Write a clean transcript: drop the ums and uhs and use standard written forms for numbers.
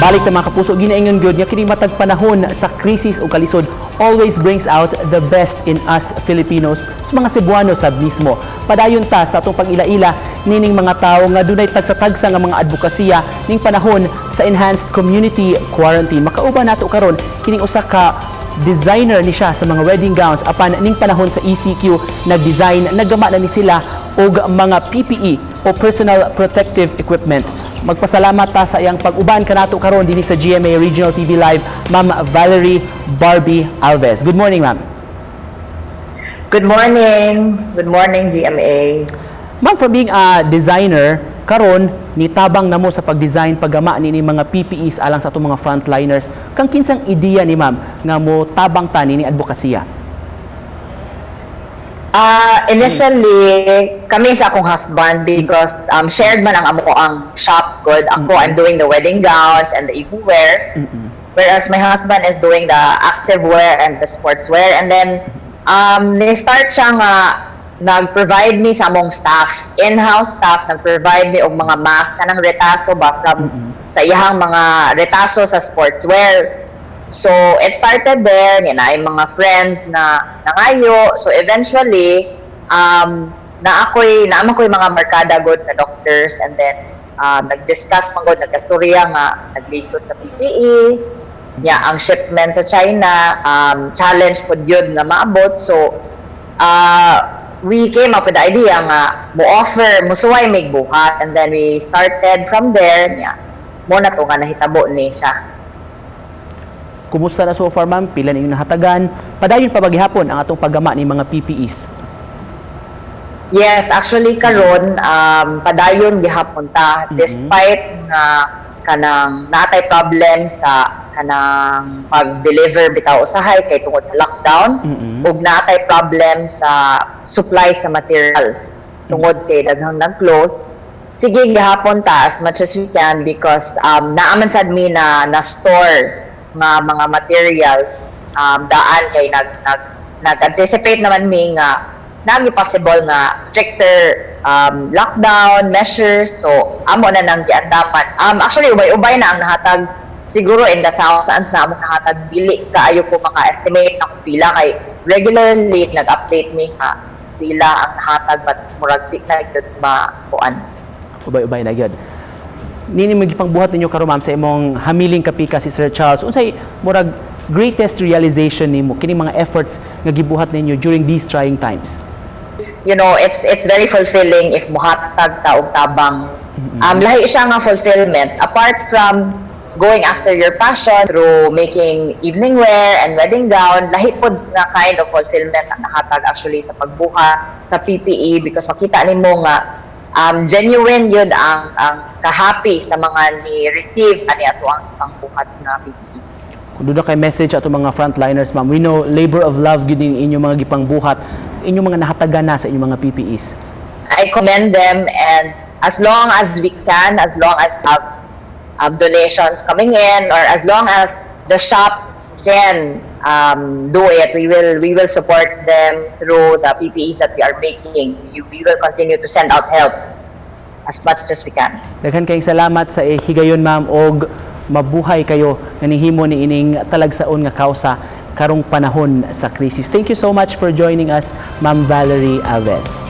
Balik ta, mga kapuso, ginaingon gyud nga kini matag panahon sa krisis o kalisod always brings out the best in us Filipinos, sa mga Cebuano sab mismo. Padayon ta sa atong pag-ila-ila nining mga tawo nga dunay tagsa-tagsa nga mga advokasya ning panahon sa enhanced community quarantine. Makauban nato karon kining usa ka designer ni siya sa mga wedding gowns, apan ning panahon sa ECQ nag-design, naggama na ni sila og mga PPE o personal protective equipment. Magpasalamat ta sa iyang pag-uban kanato karon dinhi sa GMA Regional TV Live, Ma'am Valerie Barbie Alves. Good morning, ma'am. Good morning. Good morning, GMA. Ma'am, from being a designer, karon nitabang namo sa pag-design, paggama ni mga PPEs alang sa atong mga frontliners. Kang kinsang ideya ni ma'am nga mo tabang ta ni advokasya? Initially, kami sa akong husband because shared man ang among shop gud. Ako, I'm doing the wedding gowns and the evening wears. Whereas my husband is doing the active wear and the sports wear. And then, ni-start siya nga nag-provide mi sa among staff, in-house staff, nag-provide mi og mga mask kanang retaso ba from sa iyahang mga retaso sa sportswear. So, it started there, yan ay mga friends na nangayo. So, eventually, naa man ko'y mga markada gud na doctors and then nag-discuss man gud, nagkastorya nga naglisod sa PPE, ya ang shipment sa China, challenge pod yun nga maabot. So, we came up with the idea nga mo offer, musuway mig buhat, and then we started from there, ya. Mao na to nga nahitabo ni siya. Kumusta na so far, ma'am? Pila na inyong nahatagan? Padayon pa ba gihapon ang atong paggama ni mga PPEs? Yes, actually karon padayon gihapon ta despite nga kanang naatay problem sa kanang pag-deliver bitaw usahay kay tungod sa lockdown ug naatay problem sa supply sa materials tungod kay daghang nag-close. Sige gihapon ta as much as we can because naa man sad mi na na store nga mga materials daan kay nag nag-anticipate naman mi nga nagi possible nga stricter lockdown measures, so amo na nang giandaman. Actually, ubay-ubay na ang nahatag, siguro in the thousands na among nahatag. Dili kaayo ko maka-estimate na kung pila kay regularly nag-update mi sa pila ang nahatag, but murag di na gyud makuan. Ubay-ubay na gyud. Nini mga gipangbuhat ninyo karon, ma'am, sa imong hamiling kapika si Sir Charles. Unsay murag greatest realization nimo kini mga efforts nga gibuhat ninyo during these trying times? It's very fulfilling if muhatag ta og tabang. Lahi siya nga fulfillment apart from going after your passion through making evening wear and wedding gown. Lahi pod nga kind of fulfillment ang nahatag actually sa pagbuhat sa PPE because makita nimo nga genuine yun ang kahappy sa mga ni receive ani ato ang pangbuhat nga PPE. Kung doon kay message ato mga frontliners, ma'am, we know labor of love gyud ning inyong mga gipangbuhat, inyong mga nahatagan na sa inyong mga PPEs. I commend them, and as long as we can, as long as we have donations coming in or as long as the shop can do it, we will support them through the PPEs that we are making. We will continue to send out help as much as we can. Daghan kayong salamat sa higayon, ma'am, og mabuhay kayo nga nihimo ni ining talagsaon nga kausa karong panahon sa krisis. Thank you so much for joining us, Ma'am Valerie Alves.